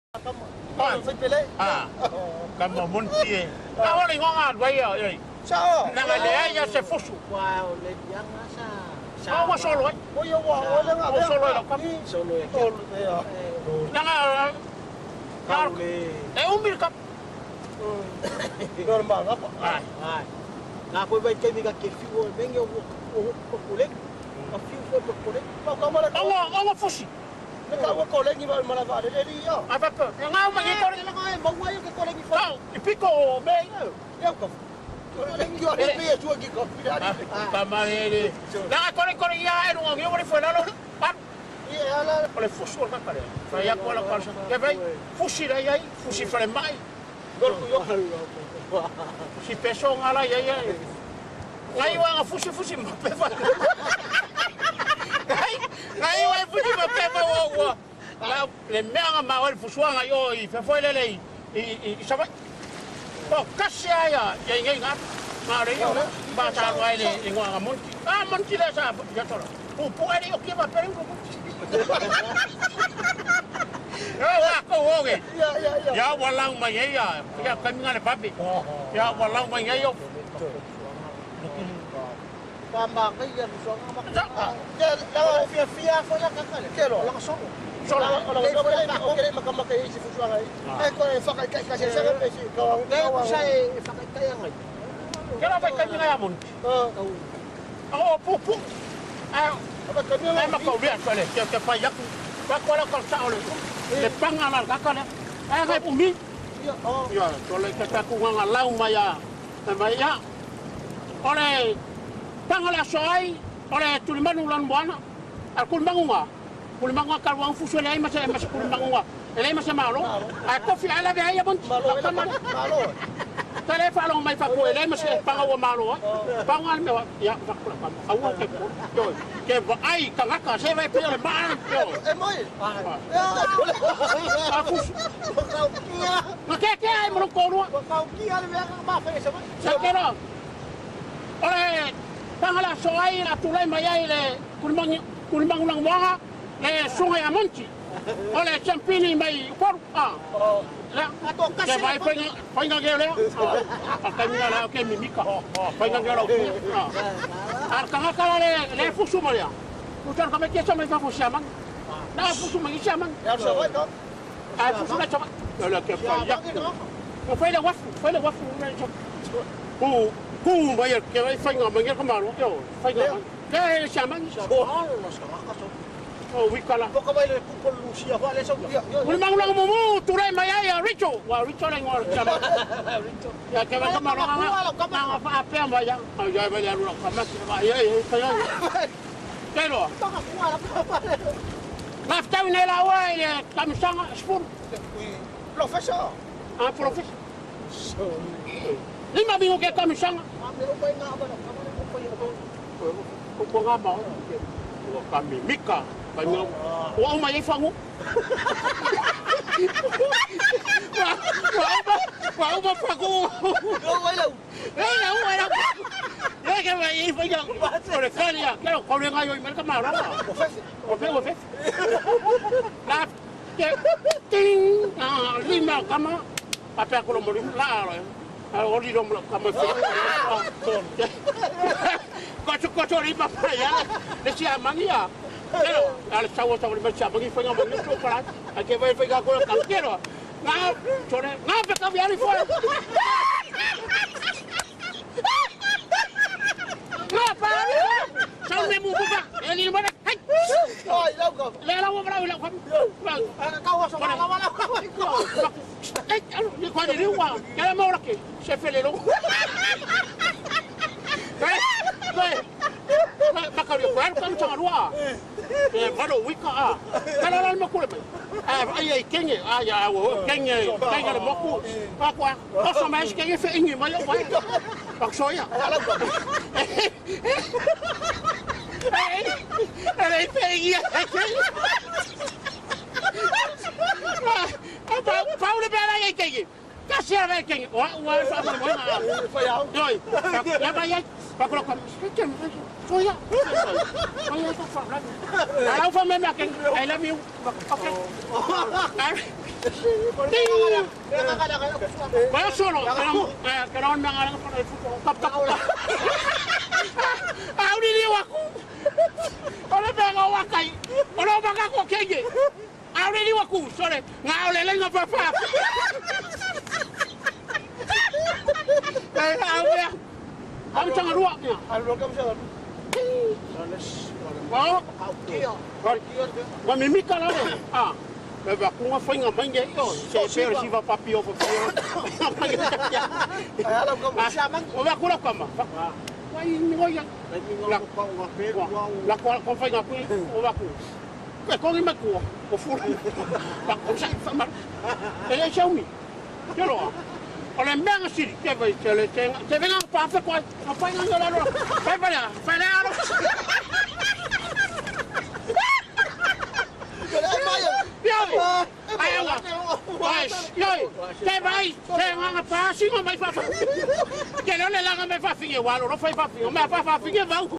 Kama monti e. Na wala ngonga dwaya e. Sao. Na le ai se fusu. Wa o le yanga sa. Sa wa solo ai. O yo wa o le nga. Solo ai kam. Solo e. Na nga e umil kap. Normal apa? Ai. Ai. Na foi vai que miga que fiu bem eu o pule. A fiu foi pro pule. Pa ka mala. Awa awa fusi. Le ka wa kole ni ma mala va le li yo. Ai va pe. Nga ma ngi kore. Le nga ma wa yo ke kore ni fa. I piko me. Yo ka. Kore ni pe tu ki ko pi Pa ma le. Na kore kore ya e no ngi ori foi la lo. Pa. Ia la. O le fusu o ka kare. Fa ya ko la ko. Ke vai fusi la ai fusi fa le mai. Gol ku yo. Fusi peso ngala ya ya. Ngai wa fusi fusi ma pe fa. Ngai wa fusi ma pe fa wo wo. La le mea ma o le fusuanga yo i fe foi le le i i sa vai. O kasi ya ya ngai nga. Ma le yo ba sa lo ai le ngoa monti. Ah monti le sa ya tolo. Pu pu ai o ke va per un monti. Ya ko wo ge. Ya ya ya. Ya walang mai ya. Ya kami ngale papi. Ya walang mai yo. Pa ma ka ya fusuanga ma. Ya la fia fia foi la ka ka le. Ke lo. La solo. Solo. O le o ke ma ka ma ke si fusuanga ai. E ko e fa ka ka se se pe si ka Le ku sa e fa ka ka ya ngai. Ke la vai kami ngai monti. O pu pu. Ai Apa kami ai ma ko ria ko le ke ke fa yaku. Pa ko la ko sa o le. Le panga la ka ka le. Ai ngai pu mi. Ia o. Ya to le ke ta ku nga lau mai ya. Mai ya. Ole panga la so ai, ole tulimanu lan buana. Al kulmangunga. Kulmangunga ka wang fusu le ai ma se ma se kulmangunga. Ele ma se malo. Ai kofi ai la ve ai monti. Malo malo. Tele fa long mai fa ko ele ma se panga wa malo. Panga me wa ya fa ko pa. Au ke ko. Yo ke va ai ka ngaka se vai pe le ma. Yo. E moi. A fusu. Kau kia. Ma ke ke ai mo ko ru. Kau kia le mea ma fa se ma. Se ke no. Ole panga la so ai la tulai mai ai le kulmangi kulmangu lang wanga le sungai amonti. Ole champini mai ko a. La Ato kasi ke vai painga painga ke le. A ka mina la ke mimika. Painga ke la. Ar ka ka le le fusu mo ya. Utar ka me ke sa mai fa fusu amang. Na fusu mai sa amang. Ya so vai no. A fusu la chama. Le ke fa ya. Ko fai le wafu, fai le wafu le chama. Ku ku mai ke vai fainga mai ka malo ke fainga. Ke sa amang. Oh, no sa ka so. O wikala. Poka mai le kuko Lucia fa le so. Uli mangulang mumu tulai mai ai Richo. Wa Richo le ngol chama. Ya ke va kama nga nga fa pe ma ya. Ya va ya lu kama ma ya ya ya. Ke lo. Toka kuala pa le. La ftau ne la wa ile kamisanga spur. Professor. Ah professor. Lima bingo ke kamisanga. Ma me o pai nga ba kama le ko yo. Ko ko nga ma. Ko kami mika. Kami wa uma ye fangu. Wa uma fangu. Go wai lau. Eh la uma la. Ya ke va ye fangu. O le kania, ke lo ko le nga yo i ka ma la. Professor. O fe o fe. La ke ting ah lima kama pa ko lo mo la lo. A o li lo kama fe. Ko ko ri pa pa ya. Le si amangia. Pero al chavo chavo le marcha porque fue como mucho para a que vai pegar com o quiero. Na chore, na pe ka viali foi. Na pa. Chau me mu pa. Ele não vai. Ai lau ka. Le la wo bra la ko. Ka wa so la wa la ka wa ko. Eh, ni ko ni wa. Que la mora que se fele lo. Eh, ma ka ri ko ka tanga rua. E valo wika a. Kala la mo kule mai. Ai ai kenge a ya wo kenge kenge le moku. Pa kwa. O so mai kenge fe ingi mai o vai. Pak so ya. Ai fe ingi. Ah pa pa le bela ai kenge. Kasi a kenge. Wa wa fa mo ma. Fa ya. Doi. Ya ba ya. Pa ko ko. So ya. So ya fa la. Ala fa me ma kenge. I love you. Okay. Vai solo, que non me hagan por el fútbol. Tap tap. Auri ni waku. Ole me ga wakai. Ole ba ko kenge. Auri ni waku, sore. Nga ole lenga pa pa. Eh, auri. Am changa ruwa. Alu kam sa. Wa. Wa mimika la. Ah. Me va ku nga fainga mai nge yo. Se se si va papi o papi. Ai ala kam. O va kura kama. Wa i ni ngoia. La ko nga pe La ko ko fainga ku o va ku. Ke ko ngi ma ku o furu. Pa ko sa fa ma. Ele sa umi. Yo lo. O le mea siri ke vai te le te te venga pa fa ko. A fa nga la lo. Fa fa la. Fa la lo. Yo. Ai wa. Ai, yo. Te vai, te nga pa singo mai fa fa. Ke lo le la nga mai fa finge wa lo fa fa finge. Ma fa fa finge va.